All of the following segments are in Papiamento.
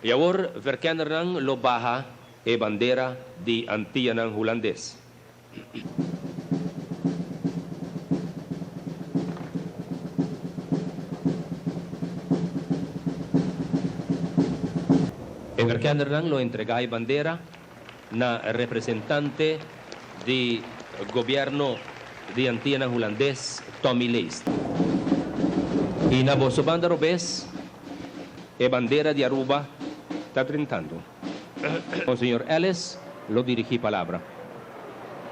I awor verkennernan lo baha e bandera di Antianan Hulandes. E verkennernan lo entregá e bandera na representante di gobierno di Antianan Hulandes, Tommy Leest. I na boso banda robes e bandera di Aruba ta drentando. Monseñor Ellis lo dirigí palabra.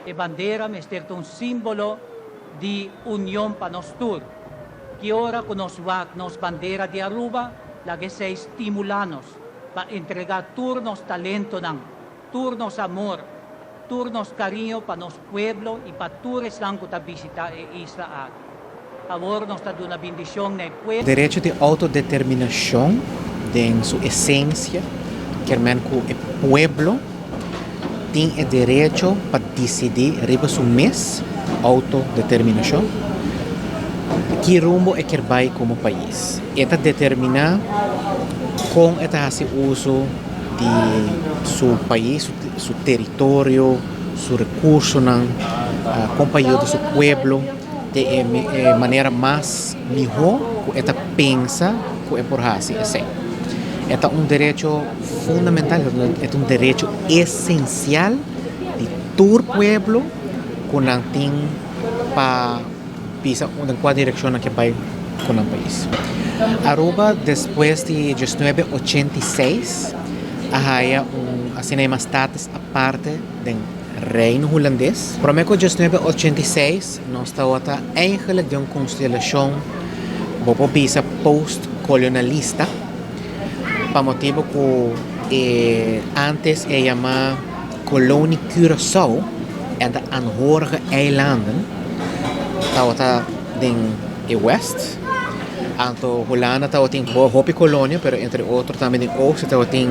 E bandera mester ta un símbolo di union pa nos tur. Ki ora ku nos wak nos bandera di Aruba, laga esei stimulá nos pa entregá tur nos talentonan, tur nos amor, tur nos kariño pa nos pueblo i pa tur esnan ku ta bishitá e isla aki. Awor nos ta duna bindishon na e pueblo. Derecho di autodeterminacion den su esencia kier men cu e pueblo tin e derecho pa dicidi riba su mes, autodeterminacion, ki rumbo e kier bay como pais. E ta determina con e ta haci uso di su pais, su teritorio, su recursonan, con pa yuda su pueblo den e manera mas miho cu e ta pensa cu e por haci esey. E ta un derecho fundamental, e ta un derecho esencial di tur pueblo cu nan tin pa bisa den cua direccion nan ke bay cu nan pais. Aruba despues di diesnuebe ochenta i seis a haya un asina yama status aparte den Reino Hulandes. Prome cu diesnuebe ochenta i seis nos tawata eigenlijk den un constelacion bo por bisa post colonalista pa motibo cu e antes e yama Kolonie Curaçao en de aanhorige eilanden tabata den e west. Anto Hulanda tabatin hopi kolonia, pero entre otro tambe den oost tabatin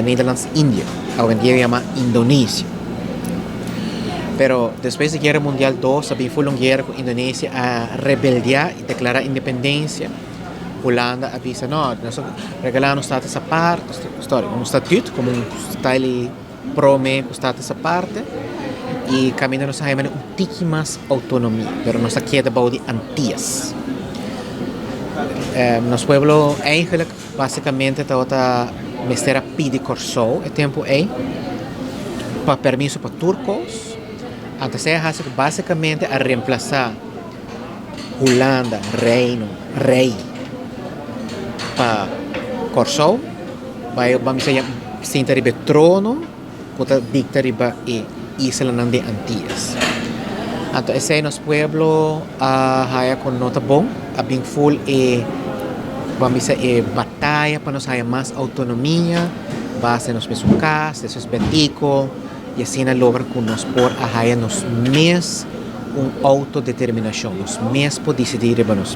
Nederlands Indië, awendia yama Indonesia. Pero despues di Guera Mundial dos a bin ful un guera ku Indonesia a rebeldiá i deklará independensia. Hulanda a bisa no, nos a regalá nos status apart, sorry, un statuut komo un style prome ku status aparte i kaminda nos a haña un tiki mas outonomia, pero nos a keda bou di Antias. Nos pueblo eigenlijk basikamente tabata mester a pidi Kòrsou e tempu ei pa permiso pa tur kos, anto esei a hasi ku basikamente a remplasá Hulanda, Reino, Rei pa Kòrsou bai ban bisa ya sinta riba e trono ku ta dikta riba e islanan di Antias. Anto esei nos pueblo a haya ku no ta bon, a bin ful e ban bisa e bataya pa nos haya mas outonomia, base nos mesun kas, despues Betico. I asina logra ku nos por a haya nos mes un outodeterminashon, nos mes por disidí riba nos.